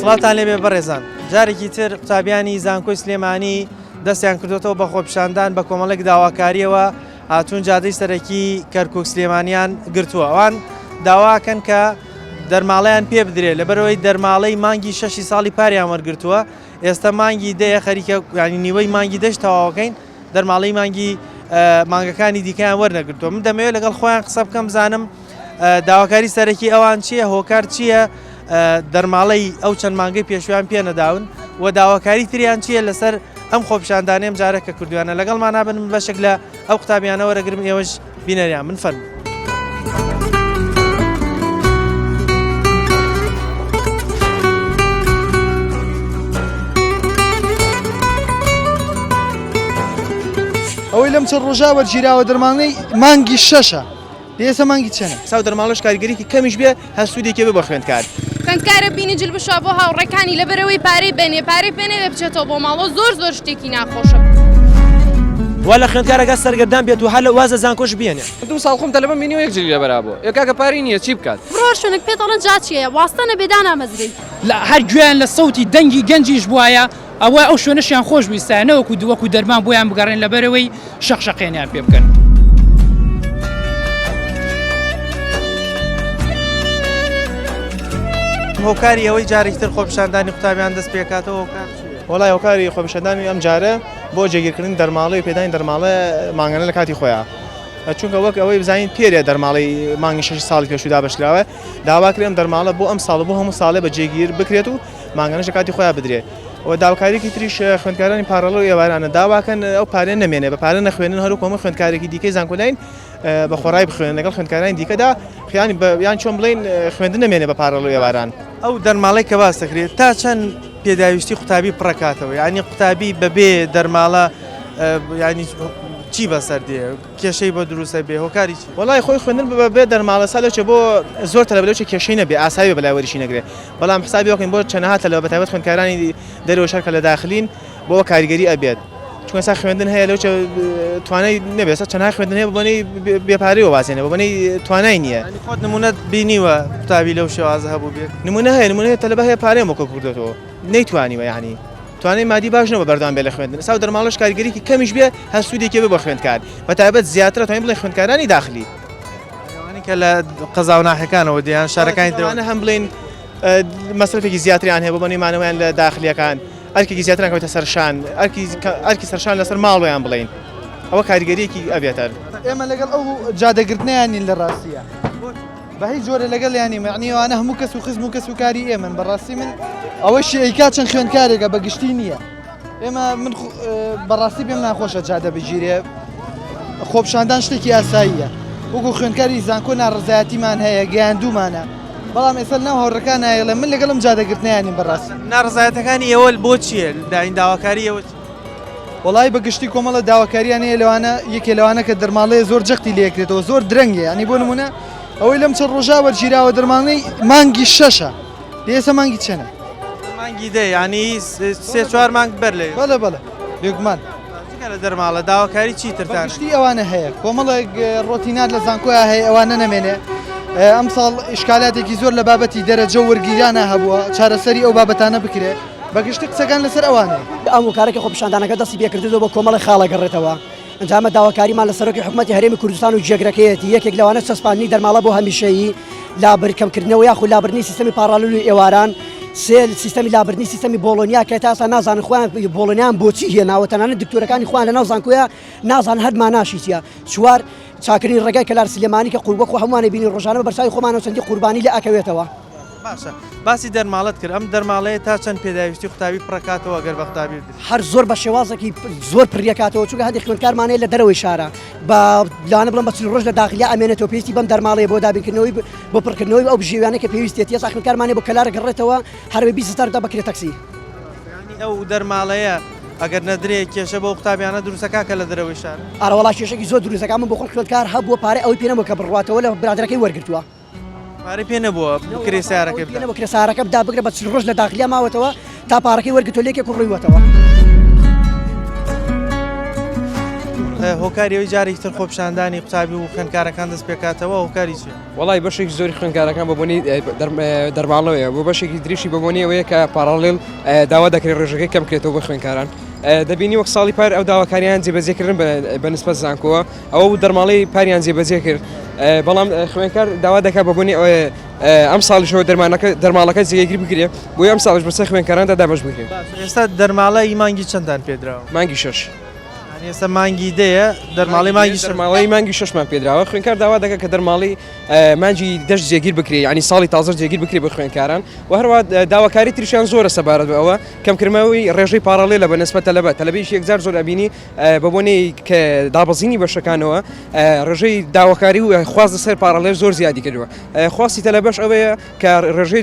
سڵاوتان لێبێ بەڕێزان جارێکی تر قوتابیانی زانکۆی سلێمانی دەستیان کردوێتەوە بە خۆپیشاندان بە کۆمەڵێک داواکاریەوە هاتوون جادەی سەرەکی کەرکک سلێمانیان گرتووە ئەوان داواکەن کە دەرماڵیان پێ بدرێت لەبەرەوەی دەرماڵەی مانگی شەشی ساڵی پاریان وەرگتووە ئێستا مانگی دەیە خەریکە ینی نیوەی مانگی دەش تەواوەکەین دەرماڵەی مانگی مانگەکانی دیکەیان وەرنەگرتووە من دەمەوێت لەگەڵ خۆیان قسە بکەم بزانم داواکاری سەرەکی ئەوان چییە هۆکار چییە دەرماڵەی ئەو چەند مانگەی پێشویان پێ نەداون و داواکاری تریان چییە لەسەر ئەم خۆپیشاندانەیەم جارە کە کردویانە لەگەڵمان نابن من بەشێک لە ئەو قوتابیانە وەرەگرم ئێوەش بینەریان من فەرموو. ئەوەی لەم چەند ڕۆژە وەرگیراوە دەرمانەی مانگی شەشە ئێستا مانگی چەنە؟ ساو دەرماڵەش کاریگەریکی کەمیش بێ هەر سوودێکی بێ بۆ خوێندکار. خوێندکارە بینی جل بشوا بۆ هاوڕێکانی لەبەرئەوەی پارەی بەنێ پارەی پێ نەبێ بچێتەوە بۆ ماڵەوە زۆر زۆر شتێکی ناخۆشە. وا لە خوێندکارەکە سەرگەردان بێت و هەر لە واز لە زانکۆش بێنێ. دوو ساڵ خۆم تەلەبەم بینیوە یەک جلی لەبەرا بووە ئێ کاکە پارەی نییە چی بکات. بڕۆ هەر شوێنێک پێت ئەڵێن جا چیە واستە نەبێ دانامەزرێی. لە هەر گوێیان لە سەوتی دەنگی گەنجیش بوایە ئەوە ئەو شوێنەشیان خۆش ویستایە نەوەکو دووەکو دەرمان بۆیان بگەڕێن لەبەرەوەی شەق شەقێنیان پێ بکەن. هۆکاری ئەوەی جارێکی تر خۆپیشاندانی قوتابیان دەست پێکاتەوە هۆکار چییە؟ وەڵای هۆکاری خۆپیشاندانی ئەم جارە بۆ جێگیرکردنی دەرماڵەی و پێدانی دەرماڵە مانگانە لە کاتی خۆیان چونکە وەک ئەوەی بزانین پێرێ دەرماڵەی مانگی شەش ساڵی پێشوو دابەشکراوە داوا کرێ ئەم دەرماڵە بۆ ئەم ساڵ و بۆ هەموو ساڵێ بە جێگیر بکرێت و مانگانەش لە کاتی خۆیان بدرێت و داواکاریەکی تریش خوێندکارانی پارەڵە و ئێوارانە داواکەن ئەو پارەیە نەمێنێ بە پارە نەخوێنن هەروەک هەموو خوێندکارێکی دیکەی زانکۆلاین بە خۆڕای بخوێنن لەگەڵ خوێندکارانی دیکەدا خیانی یان چۆن بڵێین خوێندن نەمێنێ بە پارەڵ و ئێواران. ئەو دەرماڵەی کە باس دەکرێت تا چەند پێداویستی قوتابی پڕەکاتەوە یعنی قوتابی بەبێ دەرماڵە ینی چی بەسەر دێ کێشەی بۆ دروستە بێ هۆکاری چی؟ وەڵای خۆی خوێندن بە بێ دەرماڵە سا لەوچێ بۆ زۆر تەلەبە لەوچێ کێشەی نەبێ ئاسایی بێ بەلای وەریشی نەگرێ بەڵام حسابی وەکەین بۆ چەنەها تەلەبە بەتایبەت خوێندکارانی دەرەوەی شار کە لە داخلین بۆ کاریگەری ئەبێت چونکە ئێستا خوێندن هەیە لەو توانای نەبێت ئێستا چەنەها خوێندن هەیە بەبۆنەی بێپارەیەوە وازێنێ بەبۆنەی توانای نییە یانی خۆت نمونەت بینیوە قوتابی لەو شێوازە هەبوو بێت؟ نمونە هەیە نمونە هەیە تەلەبە هەیە پارەیان بۆ کۆ کردۆتەوە نەیتوانیوە یانی توانای مادی باش نەبووە بەردەوام بێت لە خوێندن ئێستا ئەو دەرماڵەش کاریگەریی کەمیش بێ هەر سوودێکی بێ بۆ خوێندکار بە تایبەت زیاتر ئەتوانین بڵێین خوێندکارانی داخلی. ئەوانەی کە لە قەزا و ناحیەکانەوە دێن شارەکانی درەوە. ئەوانە هەم بڵێین مەسرەفێکی زیاتریان هەیە بۆ بەنەی مانەوەیان لە داخلیەکان ئەرکێکی زیاتریان کەوتە سەر شان ئەرکی ئەرکی سەرشان لەسەر ماڵیان بڵێین ئەوە کاریگەریەکی ئەبێتە. ئێمە لەگەڵ ئەو جادەگرتنەیان نین لە ڕاستیە بە هیچ جۆرە لەگەڵیان نیم یعنی ئەوانە هەموو کەس و خزم و کەس و کاری ئێمەن بەڕاستی من ئەوەشی ئەیکا چەند خوێندکارێکە بە گشتی نییە ئێمە من بەڕاستی پێم ناخۆشە جادە بگیرێ خۆپشاندان شتێکی ئاساییە وەکو خوێندکاری زانکۆ ناڕزایەتیمان هەیە گەیاندومانە بەڵام ئێستا ناو هاوڕەکان نایڵێ من لەگەڵم جادەگرتنیانیم بەڕاستی ناڕزایەتەکانی ئێوە بۆ چییە داین داواکاری ئێوە وڵی بە گشتی کۆمەڵە داواکاریان هەیە لەوانە یەکێ لەوانە کە دەرماڵەیە زۆر جەختی لێکرێتەوە زۆر درەنگە ینی بۆ نمونە ئەوەی لەم چەند ڕۆژە وەرگیراوە دەرمانەی مانگی شەشە ئێستا مانگی چەنە؟ مانگی دە یانی سێ چوار مانگ بەر لێ بەڵێ بەڵێ بێگومان جگە لە دەرماڵە داواکاری چی ترتان شتی ئەوانە هەیە کۆمەڵێک ڕۆتینات لە زانکۆیا هەیە ئەوانە نەمێنێ ئەمساڵ ئیشکالاتێکی زۆر لە بابەتی دەرەجە و وەرگیرانە هەبووە چارەسەری ئەو بابەتانە بکرێ بەگشتی قسەکان لەسەر ئەوانەیە. ئەم هۆکارە کە خۆپیشاندانەکە دەستی پێکردووە بۆ کۆمەڵێک خاڵ ئەگەڕێتەوە ئەنجا ئەمە داواکاریمان لە سەرۆکی حکومەتی هەرێمی کوردستان و جێگرەکەیەتی یەکێک لەوانە چەسپاندنی دەرماڵە بۆ هەمیشەیی لابر کەمکردنەوە یاخود لابردنی سیستەمی پاڕالل و ئێواران سێ سیستەمی لابردنی سیستەمی بۆڵۆنیا کە تا ئێستا نازانن خۆیان بۆڵۆنیان بۆچی هێناوە تەنانەت دکتۆرەکانی خۆیان لەناو زانکۆیە نازانن هەر ماناشی چییە چوار چاکردنی ڕێگای کەلار سلێمانی کە قوربەک و هەمووانە بینی ڕۆژانە بە بەرچاوی خۆمانەوە چەندی قوربانی لێ ئەکەوێتەوە. باشە باسی دەرماڵەت کرد ئەم دەرماڵەیە تا چەند پێداویستی قوتابی پڕەکاتەوە گەر بە قوتابی بدرێت؟ هەر زۆر بە شێوازێکی زۆر پڕیەکاتەوە چونکە هەندێک خوێندکارمان هەیە لە دەرەوەی شارە بە لەوانە بڵێم بە 40 ڕۆژ لە داخلیا ئەمێنێتەوە پێویستی بەم دەرماڵەیە بۆ دابینکردنەوەی بۆ پڕکردنەوەی ئەو بژێویانە کە پێویستێتی ئێستا خوێندکارمان هەیە بۆ کەلار گەڕێتەوە هەر بە 20 هەزار دا بەکرێ تەکسی. یانی ئەو دەرماڵەیە ئەگەر نەدرێ کێشە بۆ قوتابیانە دروستەکا کە لە دەرەوەی شارن؟ ئەرەوەڵا کێشەکی زۆر دروستەکا من بۆ خۆم خوێندکار هەبووە پارەی ئەوەی پێ نەبووە کە بڕواتەوە لە برادەرەکەی وەرگرتووە. پارەی پێ نەبووە بکرێ سیارەکەی بدا. بکرێ سارەکە بدا بگرە بە 40 ڕۆژ لە داخلیا ماوەتەوە تا پارەکەی وەرگتۆ لێکێک و ڕویوەتەوە. هۆکاری ئەوەی جارێکی تر خۆپیشاندانی قوتابی و خوێندکارەکان دەست پێکاتەوە هۆکاری چیە؟ وەڵای بەشێکی زۆری خوێندکارەکان بە بۆنەی دەرماڵەوەیە بۆ بەشێکی تریشی بە بۆنەی ئەوەیە کە پاراڵێل داوا دەکرێت ڕێژەکەی کەم بکرێتەوە بۆ خوێندکاران دەبینی وەک ساڵی پار ئەو داواکاریان جێبەجێکردن بە نسبەت زانکۆوە ئەوە بوو دەرماڵەی پاریان جێبەجێ کرد بەڵام خوێندکار داوا دەکات بە بۆنەی ئەم ساڵیشەوە دەرمانەکە دەرماڵەکە جێگیر بکرێت بۆیە ئەم ساڵش بەسەر خوێندکاراندا دابەش بکرێت. ئێستا دەرماڵە ی مانگی چەندتان پێدراوە؟ مانگی شەش. یانی ئێستا مانگی دەیە دەرماڵەی مانگی شەش. دەرماڵەی مانگی شەشمان پێدراوە خوێندکار داوا دەکات کە دەرماڵەی مانگی دەش جێگیر بکرێت یانی ساڵی تازەش جێگیر بکرێت بۆ خوێندکاران و هەروە داواکاری تریشیان زۆرە سەبارەت بە ئەوە کەمکردنەوەی ڕێژەی پاڕاڵێلە بە نسبەت تەلەبە تەلەبەیەکی یەکجار زۆر ئەبینی بە بۆنەی کە دابەزینی بەشەکانەوە ڕێژەی داواکاری و خواست لەسەر پاڕاڵێل زۆر زیادی کردووە خواستی تەلەبەش ئەوەیە کە ڕێژەی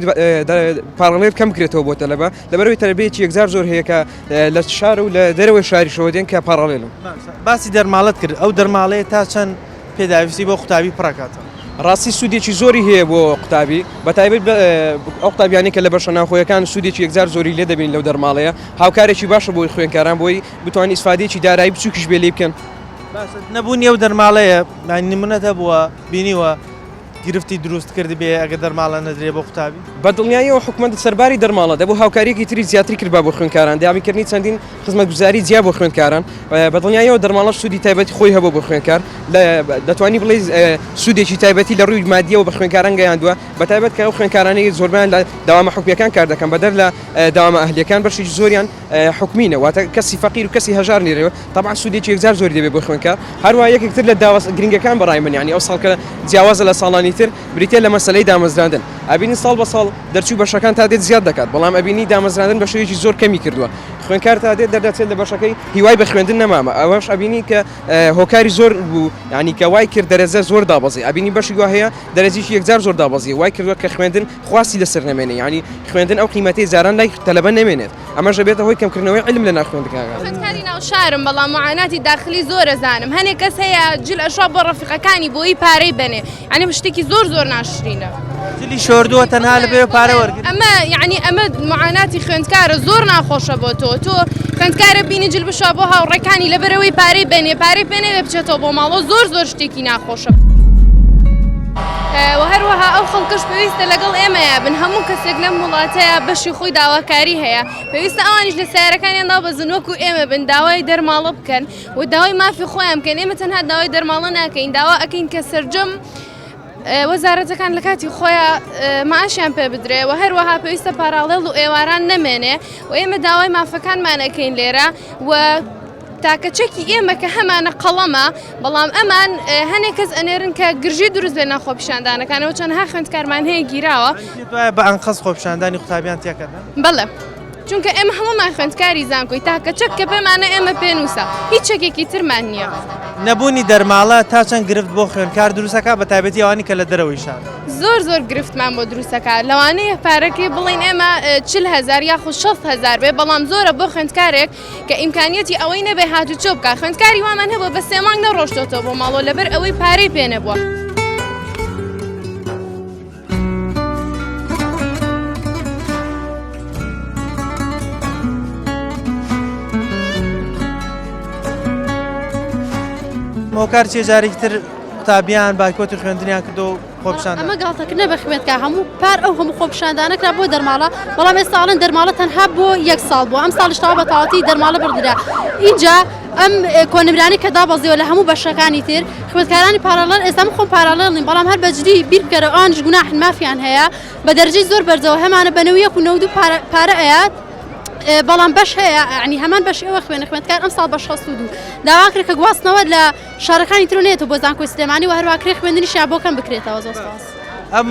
پاڕاڵێل کەم بکرێتەوە بۆ تەلەبە لەبەرەوەی تەلەبەیەکی یەکجار زۆر هەیە کە لە شار و لە دەرەوەی شاریشەوە دێن کە پاڕاڵێلن. باسی دەرماڵەت کرد ئەو دەرماڵەیە تا چەند پێداویستی بۆ قوتابی پڕەکاتەوە؟ ڕاستی سوودێکی زۆری هەیە بۆ قوتابی بە تایبەت ئەو قوتابیانەی کە لە بەشە ناوخۆیەکان سوودێکی یەکجار زۆری لێ دەبین لەو دەرماڵەیە هاوکارێکی باشە بۆی خوێندکاران بۆی بتوانن ئیسفادەیەکی دارایی بچووکیش بێ لێی بکەن. باشە نەبوونی ئەو دەرماڵەیە یانی نمونەت هەبووە بینیوە گرفتی دروست کردبێ ئەگەر دەرماڵە نەدرێ بۆ قوتابی؟ بە دڵنیاییەوە حکومەت سەرباری دەرماڵە دەبوو هاوکارییەکی تری زیاتری کردبا بۆ خوێندکاران، دابینکردنی چەندین خزمەتگوزاری جیا بۆ خوێندکاران، بە دڵنیاییەوە دەرماڵەش سوودی تایبەتی خۆی هەبوو بۆ خوێندکار، دەتوانی بڵێی سوودێکی تایبەتی لە ڕووی مادییەوە بە خوێندکاران گەیاندووە، بە تایبەت کە ئەو خوێندکارانەی زۆربەیان لە دەوامە حکومییەکان کار دەکەن بەدەر لە دەوامە ئەهلییەکان بەشێکی زۆریان حکومینە واتە کەسی فەقیر و کەسی هەژار نیە تەبعەن سوودێکی یەکجار زۆری دەبێت بۆ خوێندکار هەروە یەکێک تر لە داوا گرنگەکان بەڕای من یانی ئەو ساڵ کە جیاوازە لە ساڵانی تر بریتە لە مەسەلەی دامەزراندن ئەبینی ساڵ بە ساڵ دەرچوو بەشەکان تا دێت زیاد دەکات بەڵام ئەبینی دامەزراندن بە شێوەیەکی زۆر کەمی کردووە خوێندکار تا دێت دەردەچێت لە بەشەکەی هیوای بە خوێندن نەمامە ئەوەش ئەبینی کە هۆکاری زۆر بوو یانی کە وای کرد دەرەجە زۆر دابەزی ئەبینی بەشی وا هەیە دەرەجیکی یەکجار زۆر دابەزی وای کردووە کە خوێندن خواستی لەسەر نەمێنێ یانی خوێندن ئەو قیمەتەی جاران لای تەلەبە نەمێنێت ئەمەش دەبێتە هۆی کەمکردنەوەی عیلم لەناو خوێندکاران. خوێندکاری ناو شارم بەڵام معاناتی داخلی زۆر ئەزانم هەنێ کەس هەیە جل ئەشوا بۆ ڕەفیقەکانی بۆی پارەی بەنێ یعنی شتێکی زۆر زۆر ناشرینە. جلی شۆردووە تەنها لەبەر پارە وەرگری. ئەمە یعنی ئەمە معاناتی خوێندکارە زۆر ناخۆشە بۆ تۆ تۆ خوێندکارە بینی جل بشوا بۆ هاوڕێکانی لەبەرەوەی پارەی بەنێ پارەی پێ نەبێ بچێتەوە بۆ ماڵەوە زۆر زۆر شتێکی ناخۆشە. و هەروەها ئەو خەڵکەش پێویستە لەگەڵ ئێمەیا بن هەموو کەسێک لەم وڵاتەیە بەشی خۆی داواکاری هەیە پێویستە ئەوانیش لە سیارەکانیان دابەزن وەکو ئێمە بن داوای دەرماڵە بکەن و داوای مافی خۆیان بکەن ئێمە تەنها داوای دەرماڵە ناکەین داوا ئەکەین کە سەرجەم وەزارەتەکان لە کاتی خۆیان معاشیان پێ بدرێ و هەروەها پێویستە پاراڵێڵ و ئێواران نەمێنێ و ئێمە داوای مافەکانمان ئەکەین لێرە و تاکە چەکی ئێمە کە هەمانە قەڵەمە، بەڵام ئەمان هەنێک کەس ئەنێرن کە گرژی دروست بێت ناو خۆپیشاندانەکانەوە چەندها خوێندکارمان هەیە گیراوە. پێت وایە بە ئەنقەست خۆپیشاندانی قوتابیان تێکەدەن؟ بەڵێ چونکە ئێمە هەموومان خوێندکاری زانکۆی تاکە چەک کە پێمانە ئێمە پێنووسە هیچ چەکێکی ترمان نییە. نەبوونی دەرماڵە تا چەند گرفت بۆ خوێندکار دروستەکات بە تایبەتی ئەوانی کە لە دەرەوەی شارن؟ زۆر زۆر گرفتمان بۆ دروستەکات لەوانەیە پارەکەی بڵێین ئێمە 40 هەزار یاخود 60 هەزار بێ بەڵام زۆرە بۆ خوێندکارێک کە ئیمکانیەتی ئەوەی نەبێ هاتوچۆ بکا خوێندکاری وامان هەبووە بە سێ مانگ نەڕۆشتۆتەوە بۆ ماڵەوە لەبەر ئەوەی پارەی پێ نەبووە. هۆکار چیە جارێکی تر قوتابیان بایکۆتی خوێندنیان کردو خۆپیشاندان. ئەمە گاڵتەکردنە بە خوێندکار هەموو پار ئەو هەموو خۆپیشاندانە کرا بۆ دەرماڵە بەڵام ئێستا ئەڵێن دەرماڵە تەنها بۆ یەک ساڵ بووە ئەم ساڵیش تەواو بە تەواوەتی دەرماڵە بڕدرا ئینجا ئەم کۆنمرانەی کە دابەزیوە لە هەموو بەشەکانی تر خوێندکارانی پاراڵێل ئێستا من خۆم پاراڵێل نیم بەڵام هەر بەجدی بیر بکەرەوە ئەوانیش گوناحن مافیان هەیە بە دەرەجەی زۆر بەرزەوە هەمانە بە نەوە یەک و نەوە دوو پارە پارە ئەیات بەڵام بەش هەیە یعنی هەمان بەشی ئەوە خوێنە خوێندکار ئەم ساڵ بە 62 داوا کرد کە گواستنەوە لە شارەکانی ترو نەیەتەوە بۆ زانکۆی سلێمانی و هەروەها کرێی خوێندنیشیان بۆ کەم بکرێتەوە زۆر سوپاس. ئەم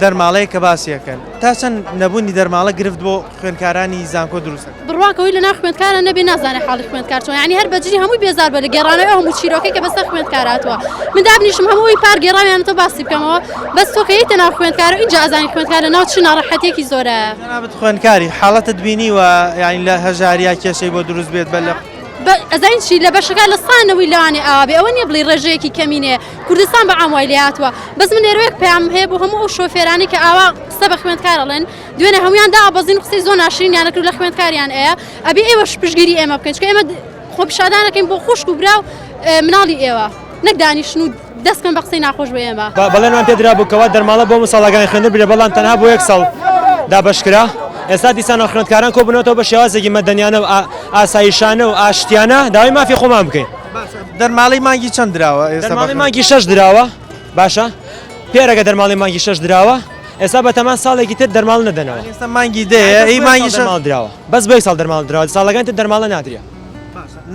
دەرماڵەیە کە باسی ئەکەن تا چەند نەبوونی دەرماڵە گرفت بۆ خوێندکارانی زانکۆ دروست ئەکات؟ بڕوا کە ئەوەی لەناو خوێندکارا نەبێ نازانێ حاڵی خوێندکار چۆنە یانی هەر بەجدی هەمووی بێزار بە لە گێڕانەوەی ئەو هەموو چیرۆکەی کە بەسەر خوێندکار هاتووە من دابنیشم هەموو ئەوی پار گێڕاویانەتەوە باسی بکەمەوە بەس تۆ کە یەیتە ناو خوێندکار و ئینجا ئەزانی خوێندکار لەناو چ ناڕەحەتیەکی زۆرایە. جەنابت خوێندکاری حاڵەتت بینیوە یانی لە هەژاریا کێشەی بۆ دروست بێت بە لە. ئەزانی چی لە بەشەکە لە سانەوەی لەوانەیە ئاوا بێ ئەوە نییە بڵێی ڕێژەیەکی کەمینەیە کوردستان بە عام وای لێهاتووە بەس من لێرەوەیەک پەیامم هەیە بۆ هەموو ئەو شۆفێرانەی کە ئاوا قسە بە خوێندکار ئەڵێن دوێنێ هەموویان دابەزین و قسەی زۆر ناشرینیان کرد لە خوێندکاریان ئەیە ئەبێ ئێوەش پشتگیری ئێمە بکەن چونکە ئێمە خۆپیشاندان ئەکەین بۆ خوشک و برا و مناڵی ئێوە نەک دانیشن و دەست کەن بە قسەی ناخۆش بە ئێمە. بەڵێنمان پێ درابوو کەوا دەرماڵە بۆ هەموو ساڵەکانی خوێندن بدرێت، بەڵام تەنها بۆ یەک ساڵ دابەشکرا. ئێستا دیسانەوە خوێندکاران کۆبوونەتەوە بە شێوازێکی مەدەنیانە و ئاسایشانە و ئاشتیانە داوای مافی خۆمان بکەین. دەرماڵەی مانگی چەند دراوە ئێستا؟ دەرماڵەی مانگی شەش دراوە. باشە پێرەکە دەرماڵەی مانگی شەش دراوە ئێستا بەتەمان ساڵێکی تر دەرماڵ نەدەنەوە. ئێستا مانگی دەیە ئەی مانگی شەش دەرماڵ دراوە بەس بۆ یەک ساڵ دەرماڵ دراوە ساڵەکانی تر دەرماڵە نادرێ.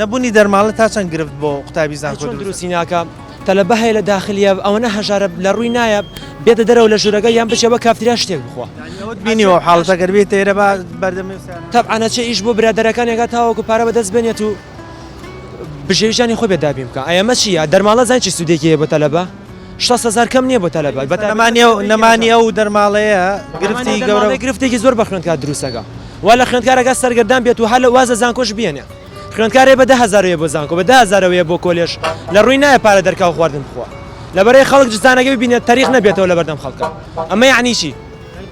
نەبوونی دەرماڵە تا چەند گرفت بۆ قوتابی زانکۆ چۆن دروستی ناکا تەلەبە هەیە لە داخلیە ئەوەنە هەژارە لە ڕووی نایە بێتە دەرەوە لە ژوورەکە یان بچێ بە کافتریا شتێک بخوا ئەوەت بینیوە حاڵەتە گەر بێتە ئێرە با بەردەمی تەبعەن ئەچێ ئیش بۆ برادەرەکانێکا تاوەکو پارە بەدەست بێنێت و بژێوی ژیانی خۆی بێ دابین بکا ئەی ئەمە چییە دەرماڵە زانی چی سوودێکی هەیە بۆ تەلەبە 600 هەزار کەم نییە بۆ تەلەبە بە نەمانی ئەو نەمانی ئەو دەرماڵەیە گرفتی گەورە گرفتێکی زۆر بە خوێندکار دروستەکە وا لە خوێندکارەکە سەرگەردان بێت و هەر لە واز لە زانکۆش بێنێ خوێندکارێ بە 10 هەزارەوەیە بۆ زانکۆ بە 10 هەزارەوەیە بۆ کۆلێژ لە ڕووی نایە پارە دەرکا و خواردن بخوا لەبەرەی خەڵک جزدانەکە ببینێت تەریق نەبێتەوە لەبەردەم خەڵکە ئەمە یعنی چی؟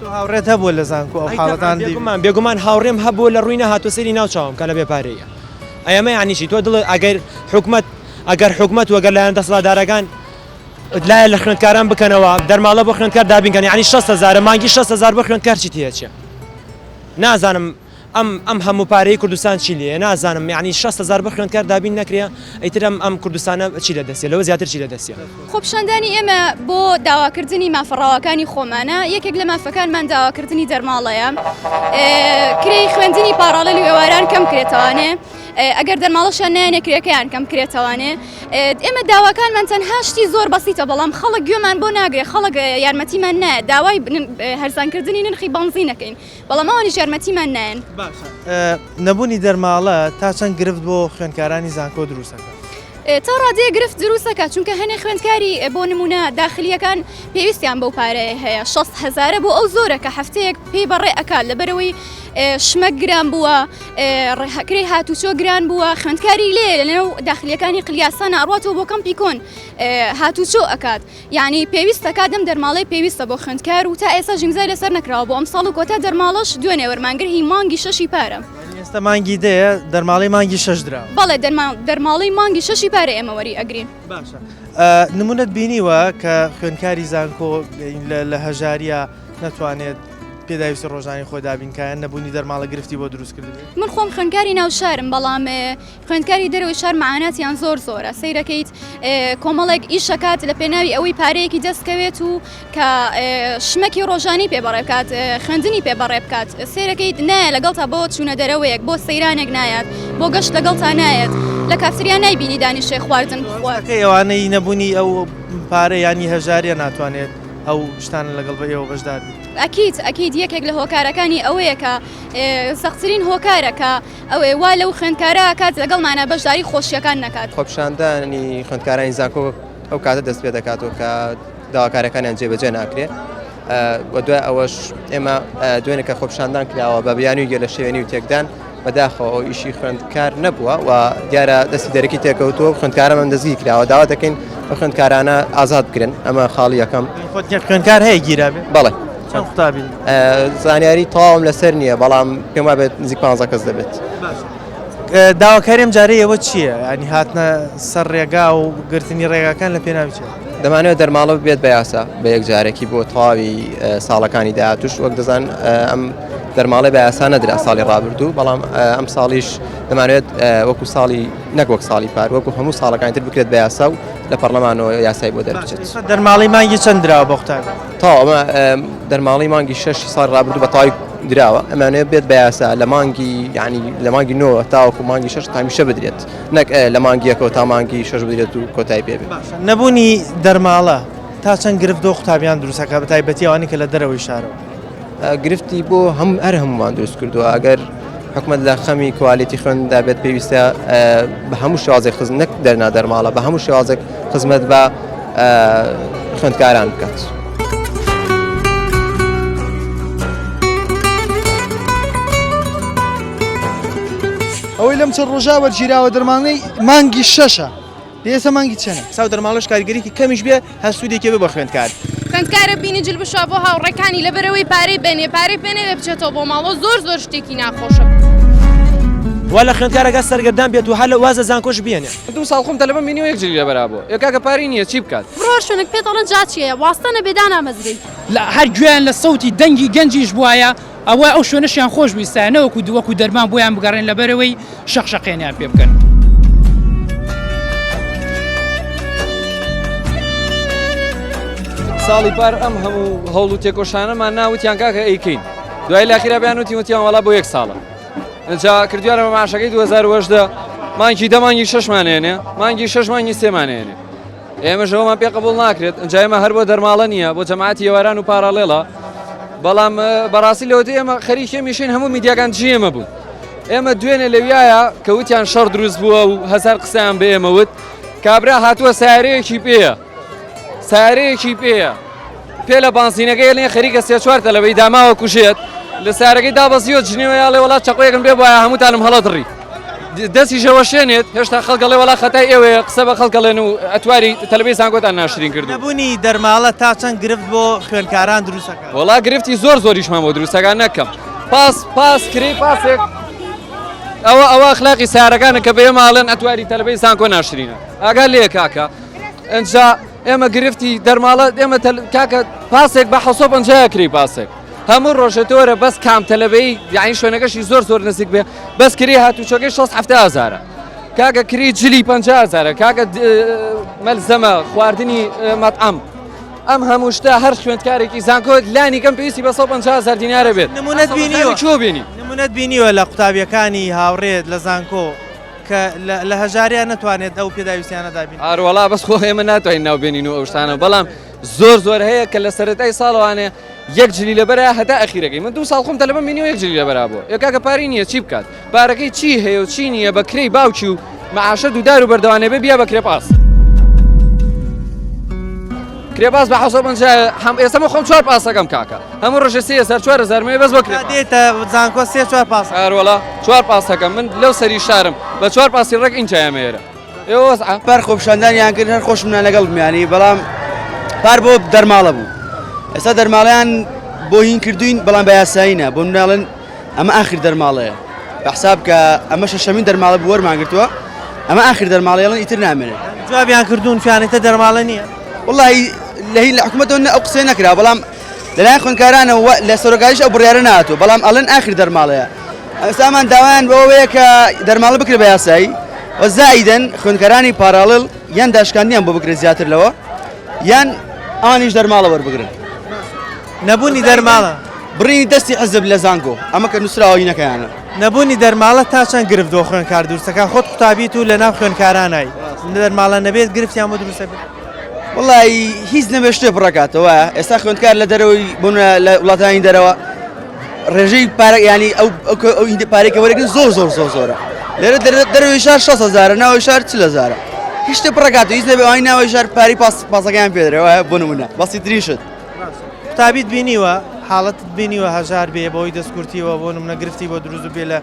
تۆ هاوڕێت هەبووە لە زانکۆ ئەو حاڵەتان بێگومان بێگومان هاوڕێم هەبووە لە ڕووی نەهاتوە سەیری ناو چاوم کە لە بێ پارەیە ئەی ئەمە یعنی چی تۆ دڵت ئەگەر حکومەت ئەگەر حکومەت و ئەگەر لایەن دەسەڵاتدارەکان لایە لە خوێندکاران بکەنەوە دەرماڵە بۆ خوێندکار دابین کەن یعنی 6 هەزارە مانگی 6 هەزار بۆ خوێندکار چی تێچێ نازانم ئەم ئەم هەموو پارەی کوردستان چی لێیە نازانم یعنی 6 هەزار بۆ خوێندکار دابین نەکرێ ئیتر ئەم ئەم کوردستانە چی لە دەستێ لەوە زیاتر چی لە دەستێ. خۆپیشاندانی ئێمە بۆ داواکردنی مافە ڕەواکانی خۆمانە، یەکێک لە مافەکانمان داواکردنی دەرماڵەیە، کرێی خوێندنی پاڕاڵێل و ئێواران کەم کرێتەوانێ، ئەگەر دەرماڵەشیان نایەنێ کرێکەیان کەم کرێتەوانێ. ئێمە داواکانمان تەنها شتی زۆر بەسیتە بەڵام خەڵک گوێمان بۆ ناگرێ، خەڵک یارمەتیمان نایە، داوای هەرزانکردنی نرخی بەنزین ئەکەین بەڵام ئەوانیش یارمەتیمان نایەن. باشە نەبوونی دەرماڵە تا چەند گرفت بۆ خوێندکارانی زانکۆ دروست ئەکات؟ تا ڕادەیەک گرفت دروست ئەکات چونکە هەنێ خوێندکاری بۆ نمونە داخلیەکان پێویستیان بەو پارەیە هەیە 6 هەزارە بۆ ئەو زۆرە کە هەفتەیەک پێی بەڕێ ئەکات لەبەرەوەی شمەک گران بووە کرێی هاتوچۆ گران بووە خوێندکاری لێ لەنێو داخلیەکانی قلیاسانە ئەڕاتەوە بۆ کەمپی کۆن هاتوچۆ ئەکات یعنی پێویستە کات ئەم دەرماڵەی پێویستە بۆ خوێندکار و تا ئێستا ئیمزای لەسەر نەکراوە بۆ ئەمساڵ و کۆتا دەرماڵەش دوێنێ وەرمانگر هی مانگی شەشی پارە. ئێستا مانگی دەیە دەرماڵەی مانگی شەش دراوە. بەڵێ دەرماڵەی مانگی شەشی پارە ئێمە وەری ئەگرین. باشە نمونەت بینیوە کە خوێندکاری زانکۆ لە هەژاریە نەتوانێت پێداویستی ڕۆژانی خۆی دابین کا یان نەبوونی دەرماڵە گرفتی بۆ دروست کردبێت؟ من خۆم خوێندکاری ناو شارم بەڵام خوێندکاری دەرەوەی شار مەعاناتیان زۆر زۆرە سەیرەکەیت کۆمەڵێک ئیشەکات لە پێناوی ئەوەی پارەیەکی دەست کەوێت و کە شمەکی ڕۆژانی پێ بەڕێ بکات خوێندنی پێ بەڕێ بکات سەیرەکەیت نایە لەگەڵتا بۆ چوونە دەرەوەیەک بۆ سەیرانێک نایات بۆ گەشت لەگەڵتا نایەت لە کافتریا نایبینی دانیشێ خواردن بخوات. ئەوانەی نەبوونی ئەو پارە یانی هەژاریە ناتوانێت ئەو شتانە لەگەڵ بە ئێوە بەشدار بێت. ئەکید ئەکید یەکێک لە هۆکارەکانی ئەوەیە کە سەختترین هۆکارە کە ئەوەیە وا لەو خوێندکارە ئەکات لەگەڵمانا بەشداری خۆشیەکان نەکات. خۆپیشاندانی خوێندکارانی زانکۆ ئەو کاتە دەست پێ دەکاتەوە کە داواکاریەکانیان جێبەجێ ناکرێ و دوای ئەوەش ئێمە دوێنێ کە خۆپیشاندان کراوە بە بیانوی گەلە شێوێنی و تێکدان بەداخەوە ئەو ئیشی خوێندکار نەبووە و دیارە دەستی دەرەکی تێکەوتووە و خوێندکارەمان دەستگیر کراوە داوا دەکەین ئەو خوێندکارانە ئازاد بکرێن ئەمە خاڵی یەکەم. خۆت خوێندکار هەیە گیرابێ؟ بەڵێ. چەند قوتابین؟ زانیاری تەواوم لەسەر نییە بەڵام پێم وابێت نزیک 15 کەس دەبێت. داواکاری ئەم جارەی ئێوە چییە؟ ینی هاتنە سەر ڕێگا و گرتنی ڕێگاکان لە پێناوی چیە؟ دەمانەوێت دەرماڵە ببێت بە یاسا بە یەکجارەکی بۆ تەواوی ساڵەکانی داهاتوش وەک دەزان ئەم دەرماڵی بە یاسا نەدرا ساڵی ڕابردوو بەڵام ئەم ساڵیش دەمانێت وەکو ساڵی نەک وەک ساڵی پار وەکو هەموو ساڵەکانی تر بکرێت بە یاسا و لە پەرلەمانەوە یاسای بۆ دەربچێت. دەرماڵەی مانگی چەند دراوە بە قوتابی؟ تەواو ئەمە دەرماڵەی مانگی شەشی ساڵی ڕابردوو بە تەواوی دراوە ئەمانەوێت بێت بە یاسا لە مانگی یعنی لە مانگی نۆ تاوەکو مانگی شەش هەمیشە بدرێت نەک لە مانگی یەکەوە تا مانگی شەش بدرێت و کۆتایی پێ بێت. نەبوونی دەرماڵە تا چەند گرفت بۆ قوتابیان دروست ئەکات بە تایبەتی ئەوانەی کە لە دەرەوەی شارەوە؟ گرفتی بۆ هەم هەر هەموومان دروست کردووە ئەگەر حکومت لە خەمی کوالیتی خوێندندا بێت پێویستە بە هەموو شێوازێک خزم نەک دەرنا دەرماڵە بە هەموو شێوازێک خزمەت بە خوێندکاران بکات. ئەوەی لەم چەند ڕۆژە وەرگیراوە دەرمانەی مانگی شەشە ئێستا مانگی چەنە؟ ساو دەرماڵەش کاریگەریکی کەمیش بێ هەر سوودێکی بێ بۆ خوێندکار. خوێندکارە بینی جل بشوا بۆ هاوڕێکانی لەبەرئەوەی پارەی بەنێ پارەی پێ نەبێ بچێتەوە بۆ ماڵەوە زۆر زۆر شتێکی ناخۆشە. وا لە خوێندکارەکە سەرگەردان بێت و هەر لە واز لە زانکۆش بێنێ. دوو ساڵ خۆم تەلەبەم بینیوە یەک جلی لەبەرا بووە ئێ کاکە پارەی نییە چی بکات. بڕۆ هەر شوێنێک پێت ئەڵێن جا چیە واستە نەبێ دانامەزرێی. لە هەر گوێیان لە سەوتی دەنگی گەنجیش بوایە ئەوە ئەو شوێنەشیان خۆش ویستایە نەوەکو وەکو دەرمان بۆیان بگەڕێن لەبەرئەوەی شەق شەقێنیان پێ بکەن. ساڵی پار ئەم هەموو هەوڵ و تێکۆشانەمان نا وتیان کاکە ئەیکەین دوای لاخیرا بیان وتی وتیان وەڵا بۆ یەک ساڵە ئینجا کردیانە بە معاشەکەی 2018 مانگی دە مانگی شەشمان هێنێ مانگی شەش مانگی سێمان هێنێ ئێمەش ئەوەمان پێ قبوڵ ناکرێت ئینجا ئێمە هەر بۆ دەرماڵە نییە بۆ جەماعەتی ئێواران و پاراڵێڵە بەڵام بەڕاستی لەوەتەی ئێمە خەریکی میشین هەموو میدیاکان دژی ئێمە بوون ئێمە دوێنێ لەویایە کە وتیان شەڕ دروست بووە و هەزار قسەیان بە ئێمە وت کابرا هاتووە سیارەیەکی پێیە سیارەیەکی پێیە پێ لە بانزینەکەی لێ خەریکە سێ چوار تەلەبەی داماوە کوژێت لە سارەکەی دابەزیوە جنێوە یاڵێ وڵات چەقۆیەکم پێ بواە هەمووتانم هەڵەدڕی دەستی ژەوەشێنێت هێشتا خەڵکەڵێ وڵا خەتای ئێوەیە قسە بە خەڵکەڵێن و ئەتواری تەلبەی زانکۆتان ناشرین کردو. نەبوونی دەرماڵە تا چەند گرفت بۆ خوێندکاران دروستەکات؟ وەڵا گرفتی زۆر زۆریشمان بۆ دروستەکان نەکەم پاس پاس کرێی پاسێک ئەوە ئەوە ئەخلاقی سارەکانە کە بە ئێمە ئەڵێن ئەتواری تەلبەی زانکۆ ناشرینە ئاگا لێ کاکە ئەنجا ئێمە گرفتی دەرماڵە ئێمە کاکە پاسێک بە 750 کری پاسێک هەموو ڕۆژە تۆرە بەس کام تەلەبەی یعنی شوێنەکەشی زۆر زۆر نزیک بێ بەس کری هاتوچۆکەی 6 هەفتە هزارە کاکە کری جلی 50 هزارە کاکە مەلزەمە خواردنی مەطعام ئەم هەموو شتە هەر خوێندکارێکی زانکۆ لانی کەم پێویستی بە 150 هزار دینارە بێت نمونەت بینیوە چۆ بینی نمونەت بینیوە لە قوتابیەکانی هاوڕێت لە زانکۆ کە لە هەژاریان نەتوانێت ئەو پێداویستیانە دابین ئاروەڵا بەس خۆ ئێمە ناتوانین ناو بێنین و ئەو شتانە بەڵام زۆر زۆر هەیە کە لە سەرەتای ساڵەوانێ یەک جلی لەبەرە هەتا ئەخیرەکەی من دوو ساڵ خۆم تەلەبەم بینیوە یەک جلی لەبەرا بووە ئێ کاکە پارەی نییە چی بکات پارەکەی چی هەیە و چی نییە بە کرێی باوکی و معاشە دوودار و بەردەوانێ بێ بیا بە کرێ پاس کرێ پاس بە 750 هەم ئێستا من خۆم چوار پاسەکەم کاکە هەموو ڕۆژێ 3000 4000 مێ بەس بە کرێ دێتە زانکۆ سێ چوار پاس ئەروەڵا چوار پاسەکەم من لەو سەری شارم بە چوار پاسی ڕێک ئینجا مێرە ئێوە وەزعە؟ پار خۆپیشاندانیان کرد هەر خۆشمنان لەگەڵ بمیانی بەڵام پار بۆ دەرماڵە بوو ئێستا دەرماڵیان بۆ هین کردوین بەڵام بە یاسایی نا بۆ مناڵن ئەمە ئاخر دەرماڵەیە بە حساب کە ئەمە شەشەمین دەرماڵە بوو وەرمان گرتووە ئەمە ئاخر دەرماڵەیەڵن ئیتر نامێنێت جوابیان کردوون فیانێتە دەرماڵە نییە وڵی لە هین لە حکوومەتەوە ئەو قسەی نەکرا بەڵام لەلایەن خوێندکارانەوە لە سەرۆکایش ئەو بڕیارە نهاتوو بەڵام ئەڵێن ئاخر دەرماڵەیە ئێستا ئەمان داوایان بەوەیە کە دەرماڵە بکرێت بە یاسایی و زائیدەن خوێندکارانی پاراڵێل یان داشکاندنیان بۆ بکرێت زیاتر لەوە یان ئەوانیش دەرماڵە وەربگرن. نەبوونی دەرماڵە. بڕینی دەستی حزب لە زانکۆ ئەمە کە نووسراوە هینەکەیانە. نەبوونی دەرماڵە تا چەند گرفت بۆ خوێندکار دروست دەکات خۆت قوتابیت و لەناو خوێندکارانای دەرماڵە نەبێت گرفتیان بۆ دروست دەبێت؟ وەڵایی هیچ نەبێت شتێ پڕەکاتەوە ئێستا خوێندکار لە دەرەوەی بۆ لە وڵاتانی دەرەوە ڕێژەی پارە ینی ئەو ئەو ئیندە پارەی کە وەرەگرن زۆر زۆر زۆر زۆرە لێرە دەرەوەی شار 6 هەزارە ناوەی شار 40 هەزارە هیچ شتێ پڕەکاتەوە هیچ نەبێ ئەوانی ناوەی شار پارەی پاس پاسەکەیان پێ دەرێ وایە بۆ نمونە بەسیترین شت. قوتابیت بینیوە حاڵەتت بینیوە هەژار بێ بەهۆی دەستکورتیەوە بۆ نمونە گرفتی بۆ دروست بێ لە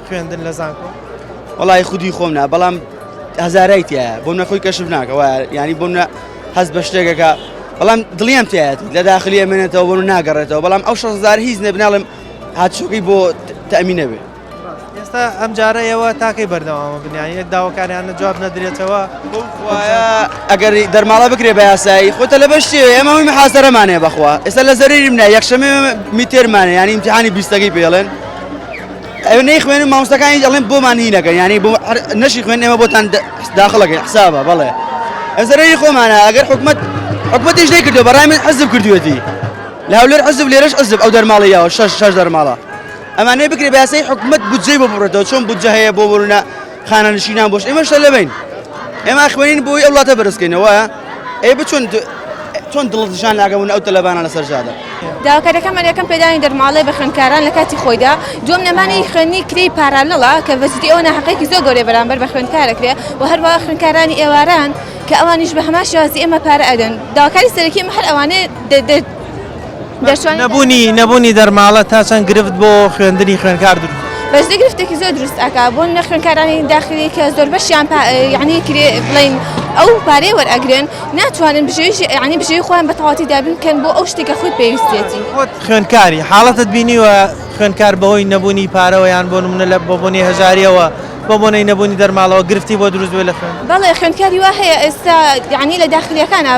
خوێندن لە زانکۆ؟ وەڵی خودی خۆم نا بەڵام هەزارای تایە بۆ منە خۆی کەشف ناکە وایە ینی بۆ منە هەست بە شتێکەکە بەڵام دڵیان تایەتی لە داخلی ئەمێنێتەوە بۆ ناگەڕێتەوە بەڵام ئەو 6 هیچ نەبناڵم هاتچۆکەی بۆ تەئمین نەبێ. ئێستا ئەم جارە ئێوە تاکەی بەردەوامە بن یانی داواکاریانە جواب نەدرێتەوە خوایە ئەگەر دەرماڵە بکرێ بە یاسایی خۆتە لە بەش چیە ئێمە هەمووی محاسەرەمان هەیە بەخوا ئێستا لە زەرەریم نا یەکشەممە میتێرمان هەیە یانی ئیمتیحانی بیستەکەی پێڵێن ئەوە نەیخوێنن مامۆستاکانی ئەڵێن بۆمان هی نەکەن یانی بۆ نەشی خوێن ئێمە بۆتان داخڵەکەین حسابە بەڵێ زەرەری خۆمانە ئەگەر حکومەت حکومەتیش نەیکردووە بەڕای من حزب کردوێتی لە هەولێر حزب لێرەش حزب ئەو دەرماڵی یاوە شەش شەش دەرماڵە ئەمانەی بکرێ بە یاسای حکومەت بودجەی بۆ ببڕێتەوە چۆن بودجە هەیە بۆ بۆنە خانەنشینان بۆش ئێمە شتە لەبین ئێمە خوێنین بۆی ئەو وڵاتە بەرزکەینەوە ئەی بچۆن چۆن دڵت ژان لاگەبوون ئەو تەلەبانە لەسەر جادە. داواکاریەکانمان یەکەم پێدانی دەرماڵەی بە خوێندکاران لە کاتی خۆیدا، دووەم نەمانی خوێندنی کرێی پارالڵە کە بە جدی ئەوە ناحەقیەکی زۆر گەورەیە بەرامبەر بە خوێندکار ئەکرێ و هەروەها خوێندکارانی ئێواران کە ئەوانیش بە هەمان شێوازی ئێمە پارە ئەدەن داواکاری سەرەکی ئێمە هەر ئەوانەیە دەرچوانی نەبوونی نەبوونی دەرماڵە تا چەند گرفت بۆ خوێندنی خوێندکار دروست بەجدی گرفتێکی زۆر دروست ئەکا بۆ نە خوێندکارانی داخلی کە زۆربەشیان یعنی کرێ بڵین ئەو پارەی وەرئەگرن ناتوانن بژێوی یعنی بژێوی خۆیان بە تەواوەتی دابین بکەن بۆ ئەو شتێک کە خۆی پێویستێتی. خۆت خوێندکاری حاڵەتت بینیوە خوێندکار بەهۆی نەبوونی پارەوە یان بۆ نمونە لە بۆ بۆنی هەژاریەوە بە بۆنەی نەبوونی دەرماڵەوە گرفتی بۆ دروست بووە لە خوێندن؟ بەڵێ خوێندکاری وا هەیە ئێستا یعنی لە داخلیەکانە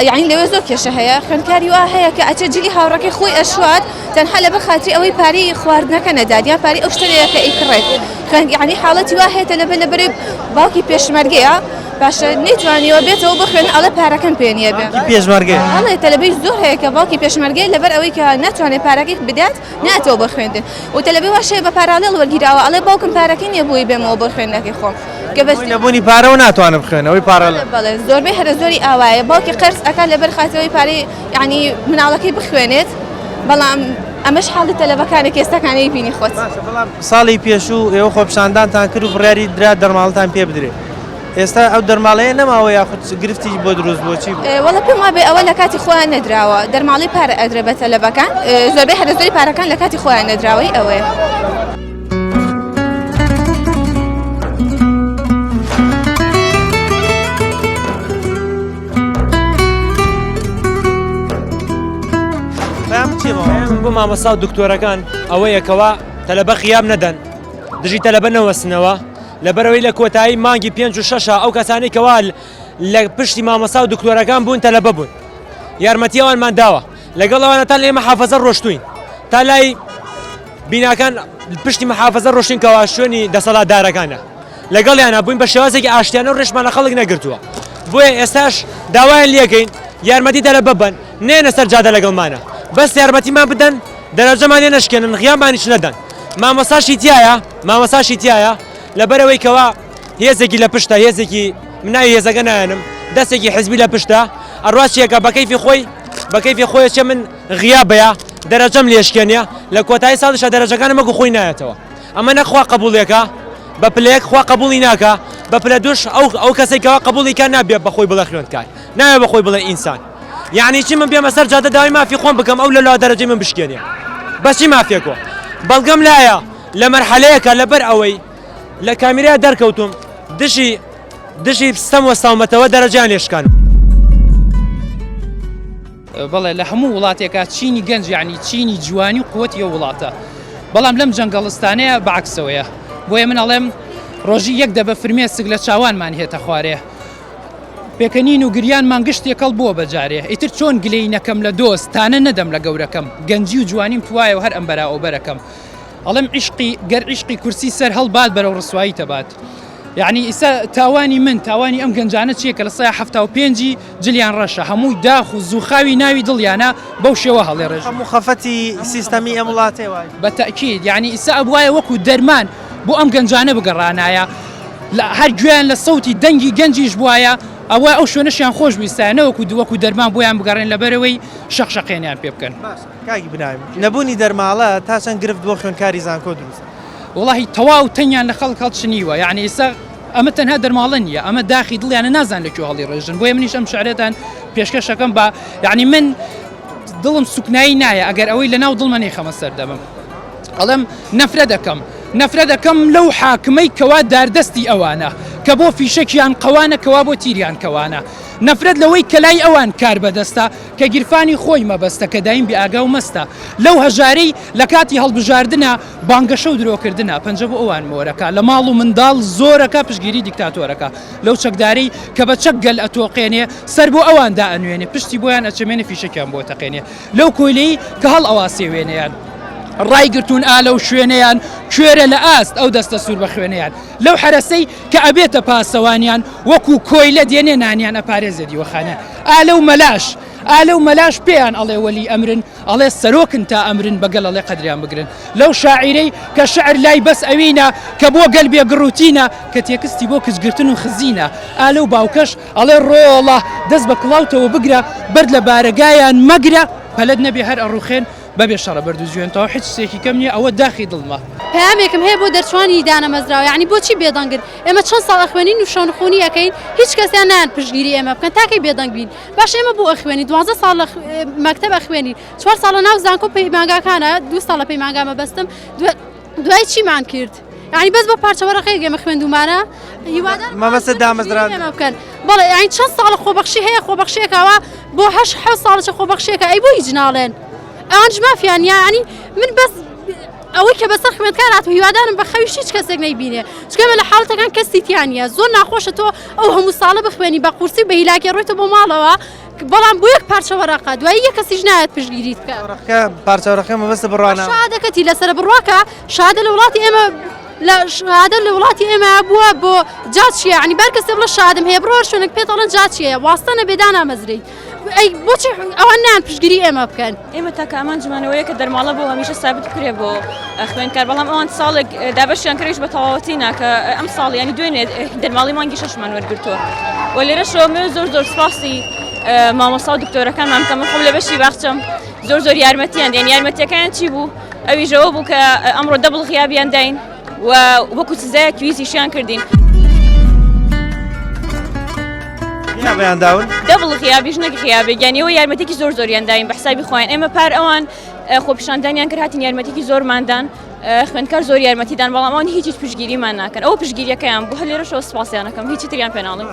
یعنی لەوێ زۆر کێشە هەیە خوێندکاری وا هەیە کە ئەچێ جلی هاوڕەکەی خۆی ئەشوات تەنها لەبەر خاتری ئەوەی پارەی خواردنەکە نەدات یان پارەی ئەو شتەیە کە ئەیکڕێت خوێند یعنی حاڵەتی وا هەیە تەلەبە لەبەرەی باوکی پێشمەرگەیە باشە نەیتوانیوە بێتەوە بۆ خوێندن ئەڵێ پارەکەم پێ نییە بێ باوکی پێشمەرگەیە بەڵێ تەلەبەی زۆر هەیە کە باوکی پێشمەرگەیە لەبەر ئەوەی کە ناتوانێت پارەکەی بدات ناتەوە بۆ خوێندن و تەلەبەی واش هەیە بە پاراڵێڵ وەرگیراوە ئەڵێ باوکم پارەکەی نییە بۆی بێمەوە بۆ خوێندنەکەی خۆم کە بەس نەبوونی پارەوە ناتوانم بخوێنم ئەوەی پاراڵێڵ بەڵێ زۆربەی هەرە زۆری ئاوایە باوکی قەرز ئەکات لەبەر خاترەوەی پارەی یعنی مناڵەکەی بخوێنێت بەڵام ئەمەش حاڵی تەلەبەکانە کە ئێستاکانەی بینی خۆت. باشە بەڵام ساڵی پێشوو ئێوە خۆپیشاندانتان کرد و بڕیاری درا دەرماڵەتان پێ بدرێ ئێستا ئەو دەرماڵەیە نەماوە یاخود گرفتی بۆ دروست بووە چی بوو؟ وەڵا پێم وابێ ئەوە لە کاتی خۆیان نەدراوە دەرماڵەی پارە ئەدرێ بە تەلەبەکان زۆربەی هەرە زۆری پارەکان لە کاتی خۆیان نەدراوەی ئەوەیە. بۆ مامۆستا و دکتۆرەکان ئەوەیە کەوا تەلەبە غیاب نەدەن دژی تەلەبە نەوەستنەوە لەبەرەوەی لە کۆتایی مانگی پێنج و شەشە ئەو کەسانی کەوا لە پشتی مامۆستا و دکتۆرەکان بوون تەلەبە بوون یارمەتی ئەوانمان داوە لەگەڵ ئەوانە تا لە محافەزە ڕۆشتوین تا لای بیناکان پشتی محافەزە ڕۆشتین کەوا شوێنی دەسەڵاتدارەکانە لەگەڵیانە بووین بە شێوازێکی ئاشتیانە و ڕێشمان لە خەڵک نەگرتووە بۆیە ئێستاش داوایان لێکەین یارمەتی تەلەبە بن نێنە سەر جادە لەگەڵمانە بەس یارمەتیمان بدەن دەرەجەمان لێ نەشکێنن غیابمانیش نەدەن مامۆستاشی تایە مامۆستاشی تایە لەبەرەوەی کەوا هێزێکی لە پشتە هێزێکی مناوی هێزەکە نایەنم دەستێکی حزبی لە پشتە ئەڕوا چیەکە بە کەیفی خۆی بە کەیفی خۆی چێ من غیابەیە دەرەجەم لێشکێنە لە کۆتایی ساڵیشا دەرەجەکانم وەکو خۆی نایەتەوە ئەمە نەک خوا قبوڵێکە بە پلەیەک خوا قبوڵی ناکا بە پلە دوش ئەو ئەو کەسێک کەوا قبوڵی کە نابێ بە خۆی بڵێ خوێندکار نابێ بە خۆی بڵێ ئینسان یعنی چی من بێمە سەر جادە داوای مافی خۆم بکەم ئەو لە لا دەرەجەی من بشکێنێ بە چی مافێکەوە بەڵگەم لایە لە مەرحەلەیەکە لەبەر ئەوەی لە کامیرا دەرکەوتوم دژی دژی ستەم وەستاومەتەوە دەرەجەیان لێ شکانم. بەڵێ لە هەموو وڵاتێکا چینی گەنج یعنی چینی جوانی و قوتی ئەو وڵاتە بەڵام لەم جەنگەڵستانەیە بەعکسەوەیە بۆیە من ئەڵێم ڕۆژی یەک دەبە فرمێسک لە چاوانمان هێتە خوارێ پێکەنین و گریانمان گشت تێکەڵ بووە بە جارێ ئیتر چۆن گلەی نەکەم لە دۆست تانە نەدەم لە گەورەکەم گەنجی و جوانیم توایە و هەر ئەم بەرا ئەوبەرەکەم ئەڵێم عیشقی گەر عیشقی کورسی سەر هەڵبات بەرەو ڕسوایی تەبات یعنی ئیسا تاوانی من تاوانی ئەم گەنجانە چییە کە لە سای 75ی جلیان ڕەشە هەمووی داخ و زووخاوی ناوی دڵیانە بەو شێوە هەڵێ ڕێژ هەموو خەفەتی سیستەمی ئەم وڵاتەی وای بە تەئکید یعنی ئیسا ئەبوایە وەکو دەرمان بۆ ئەم گەنجانە بگەڕانایە لە هەر گوێیان لە سەوتی دەنگی گەنجیش بوایە ئەوە ئەو شوێنەشیان خۆش ویستایە نەوەکو وەکو دەرمان بۆیان بگەڕێن لەبەرەوەی شەقشەقێنیان پێ بکەن. باشە کاک ئیبراهیم نەبوونی دەرماڵە تا چەند گرفت بۆ خوێندکاری زانکۆ دروست دەکات؟ وەڵاهی تەواو تەنگیان لە خەڵک هەڵچنیوە یعنی ئیستا ئەمە تەنها دەرماڵە نییە ئەمە داخی دڵیانە نازان لە کوێ هەڵی ڕێژن بۆیە منیش ئەم شعرەتان پێشکەشەکەم بە یعنی من دڵم سوکنایی نایە ئەگەر ئەوەی لەناو دڵمە نەیخەمە سەر دەمم ئەڵێم نەفرە دەکەم نەفرە دەکەم لەو حاکمەی کەوا داردەستی ئەوانە کە بۆ فیشەکیان قەوانە کەوا بۆ تیریان کەوانە نەفرەت لەوەی کەلای ئەوان کار بەدەستە کە گیرفانی خۆی مەبەستە کە دایم بێ ئاگا و مەستە لەو هەژارەی لە کاتی هەڵبژاردنا بانگەشە و درۆکردنە پەنجە بۆ ئەوان مۆرەکە لە ماڵ و منداڵ زۆرەکە پشتگیری دیکتاتۆرەکە لەو چەکدارەی کە بە چەک گەل ئەتۆقێنێ سەر بۆ ئەوان دائەنوێنێ پشتی بۆیان ئەچەمێنێ فیشەکیان بۆ تەقێنێ لەو کۆیلەی کە هەڵئەواسێ وێنەیان ڕایگرتوون ئا لەو شوێنەیان کوێرە لە ئاست ئەو دەستە سوور بە خوێنەیان لەو حەرەسەی کە ئەبێتە پاسەوانیان وەکو کۆیلە دێنێ نانیان ئەپارێزێ دیوەخانیان ئا لەو مەلاش ئا لەو مەلاش پێیان ئەڵێ وەلی ئەمرن ئەڵێ سەرۆکن تا ئەمرن بە گەل ئەڵێ قەدریان بگرن لەو شاعیرەی کە شعر لای بەس ئەوینە کە بۆ گەل بێ گڕوتینە کە تێکستی بۆ کچگرتن و خزینە ئا لەو باوکەش ئەڵێ ڕۆڵە دەست بە کڵاوتەوە بگرە بەرد لە بارەگایان مەگرە پەلەت نەبێ هەر ئەڕوخێن بەبێ شەڕە بەرد و جوێن تەواو حیچ شتێکی کەم نیە ئەوە داخی دڵمە. پەیامێکم هەیە بۆ دەرچوانی دانەمەزراوە یانی بۆچی بێدەنگن ئێمە چەند ساڵ ئەخوێنین و شەونخونی ئەکەین هیچ کەسیان نایەن پشتگیری ئێمە بکەن تاکەی بێدەنگ بین باشە ئێمە بۆ ئەخوێنین دوانزە ساڵ لە مەکتەب ئەخوێنین چوار ساڵە ناو زانکۆ پەیمانگاکانە دوو ساڵە پەیمانگا مەبەستم دوای چیمان کرد یعنی بەس بۆ پارچە وەرەقەیەک ئێمە خوێندومانە هیوادارم مەبەستت دامەزراندن ئێمە بکەن بەڵێ یعنی چەند ساڵە خۆبەخشی هەیە خۆبەخشیەکەوە بۆ هەش حەوت ساڵە چە خۆبەخشیەکە ئەی بۆ هیچ ناڵێن ئەوانش مافیان نییە یعنی من بەس. ئەوەی کە بەسەر خوێندکار هاتوو هیوادارم بە خەویش هیچ کەسێک نەیبینێ چونکە ئێمە لە حاڵەتەکان کەسی تیا نییە زۆر ناخۆشە تۆ ئەو هەموو ساڵە بخوێنی بە قورسی و بە هیلاکی ڕۆیتە بۆ ماڵەوە بەڵام بۆ یەک پارچە وەرەقە دوایی یەک کەسیش نایەت پشتگیریت بکات. وەرەقەکە پارچە وەرەقەکە مەبەستە بڕوانامە. شەهادەکەتی لەسەرە بڕواکە شەهادە لە وڵاتی ئێمە لە شەهادە لە وڵاتی ئێمە بووە بۆ جا چییە یعنی بار کەسێ بڵێ شەهادەم هەیە بڕۆ هەر شوێنێک پێت ئەڵێن جا چییە واستە نەبێ دانامەزرێیت ئەی بۆچی ئەوان نایەن پشتگیری ئێمە بکەن؟ ئێمە تاکە ئامانجمان ئەوەیە کە دەرماڵە بۆ هەمیشە سابت بکرێ بۆ خوێندکار بەڵام ئەوان ساڵێک دابەشیان کردیش بە تەواوەتی ناکە ئەم ساڵ ینی دوێنێ دەرماڵی مانگی شەشمان وەرگرتووە و لێرەشەوە من زۆر زۆر سپاسی مامۆستا و دکتۆرەکانمان بکەم من خۆم لە بەشی باخچەم زۆر زۆر یارمەتیان دێن یارمەتیەکەیان چی بوو ئەویشەوە بوو کە ئەمڕۆ double غیابیان داین و وەکو سزایەک کویزیشیان کردین. غیابیان داون؟ double غیابیش نەک غیابێک یان ئێوە یارمەتێکی زۆر زۆریان داین بە حسابی خۆیان ئێمە پار ئەوان خۆپیشاندانیان کرد هاتین یارمەتێکی زۆرماندان خوێندکار زۆر یارمەتیدان بەڵام ئەوان هیچ هیچ پشتگیریمان ناکەن ئەو پشتگیریەکەیان بوو هەر لێرەشەوە سپاسیانەکەم هیچی تریان پێ ناڵێم.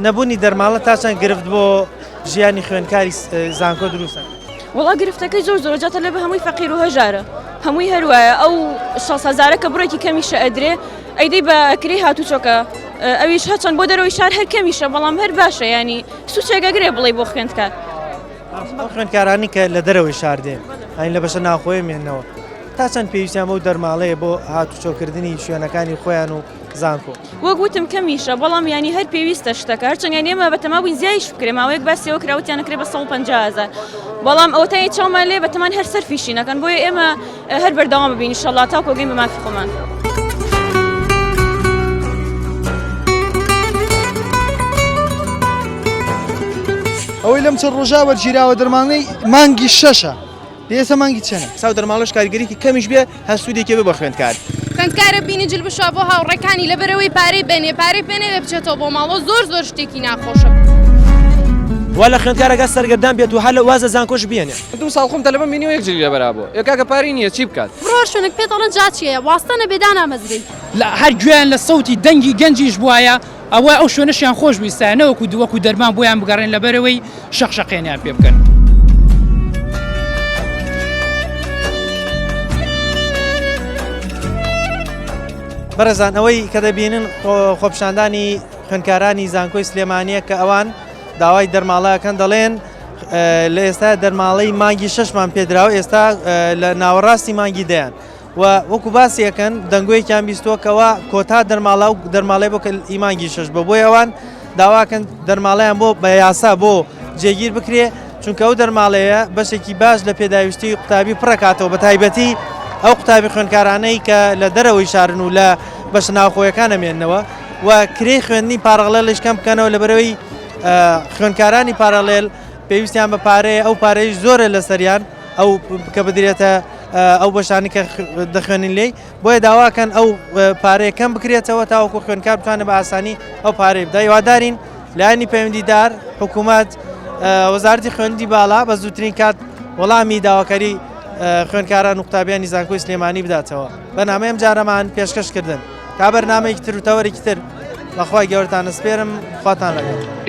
نەبوونی دەرماڵە تا چەند گرفت بۆ ژیانی خوێندکاری زانکۆ دروست دەکات؟ وەڵا گرفتەکەی زۆر زۆرە جا تەلەبە هەمووی فەقیر و هەژارە هەمووی هەروایە ئەو 600 هەزارە کە بڕێکی کەمیشە ئەدرێ ئەیدەی بە کرێی هاتوچۆکە ئەویش هەچەند بۆ دەرەوەی شار هەر کەمیشە بەڵام هەر باشە ینی سوچێک ئەگرێ بڵێ بۆ خوێندکار. ئەو خوێندکارانی کە لە دەرەوەی شار دێن ئەین لە بەشە ناوخۆیە مێنەوە تا چەند پێویستیان بەو دەرماڵەیە بۆ هاتوچۆکردنی شوێنەکانی خۆیان و زانکۆ؟ وەک وتم کەمیشە بەڵام یانی هەر پێویستە شتەکە هەرچەند یانی ئێمە بەتەما بووین زیایش بکرێ ماوەیەک باسی ئەوە کرا وتیان ئەکرێ بە 150 هەزار بەڵام ئەوەتای چاومان لێ بەتەمان هەر سەرفیشی نەکەن بۆیە ئێمە هەر بەردەوام ببین ئینشەڵا تاکو گەین بە مافی خۆمان. ئەوەی لەم چەند ڕۆژە وەرگیراوە دەرمانەی مانگی شەشە ئێستا مانگی چەنە؟ ساو دەرماڵەش کاریگەریی کەمیش بێ هەر سوودێکی بێ بۆ خوێندکار. خوێندکارە بینی جل بشوا بۆ هاوڕێکانی لەبەرئەوەی پارەی بەنێ پارەی پێ نەبێ بچێتەوە بۆ ماڵەوە زۆر زۆر شتێکی ناخۆشە. وا لە خوێندکارەکە سەرگەردان بێت و هەر لە واز لە زانکۆش بێنێ. دوو ساڵ خۆم تەلەبەم بینیوە یەک جلی لەبەرا بووە ئێ کاکە پارەی نییە چی بکات. بڕۆ هەر شوێنێک پێت ئەڵێن جا چیە واستە نەبێ دانامەزرێی. لە هەر گوێیان لە سەوتی دەنگی گەنجیش بوایە ئەوە ئەو شوێنەشیان خۆش ویستایە نەوەکو دووەکو دەرمان بۆیان بگەڕێن لەبەرەوەی شەق شەقێنیان پێ بکەن. بەڕێزان ئەوەی کە دەبینن خۆپیشاندانی خوێندکارانی زانکۆی سلێمانیە کە ئەوان داوای دەرماڵەکەن دەڵێن لە ئێستا دەرماڵەی مانگی شەشمان پێدراوە ئێستا لە ناوەڕاستی مانگی دەیان و وەکو باسی ئەکەن دەنگۆیەکیان بیستووە کەوا کۆتا دەرماڵە و دەرماڵەی بۆ کە ئی مانگی شەش بۆ بۆی ئەوان داواکەن دەرماڵەیان بۆ بە یاسا بۆ جێگیر بکرێ چونکە ئەو دەرماڵەیە بەشێکی باش لە پێداویستی قوتابی پڕەکاتەوە بە تایبەتی ئەو قوتابی خوێندکارانەی کە لە دەرەوەی شارن و لە بەشە ناوخۆیەکان ئەمێننەوە و کرێی خوێندنی پاڕەڵێلیش کەم بکەنەوە لەبەرەوەی خوێندکارانی پاڕەڵێل پێویستیان بە پارەیە ئەو پارەی زۆرە لەسەریان ئەو کە بدرێتە ئەو بەشانی کە دەخوێنین لێی بۆیە داواکەن ئەو پارەیە کەم بکرێتەوە تاوەکو خوێندکار بتوانێت بە ئاسانی ئەو پارەی بدا هیوادارین لایەنی پەیوەندیدار حکوومەت وەزارەتی خوێندی باڵا بە زووترین کات وەڵامی داواکاری خوێندکاران و قوتابیانی زانکۆی سلێمانی بداتەوە بەنامەی ئەم جارەمان پێشکەشکردن تا بەرنامەیەکی تر و تەوەرێکی تر بەخوای گەورەتان ئەسپێرم خواتان لەگەڵ.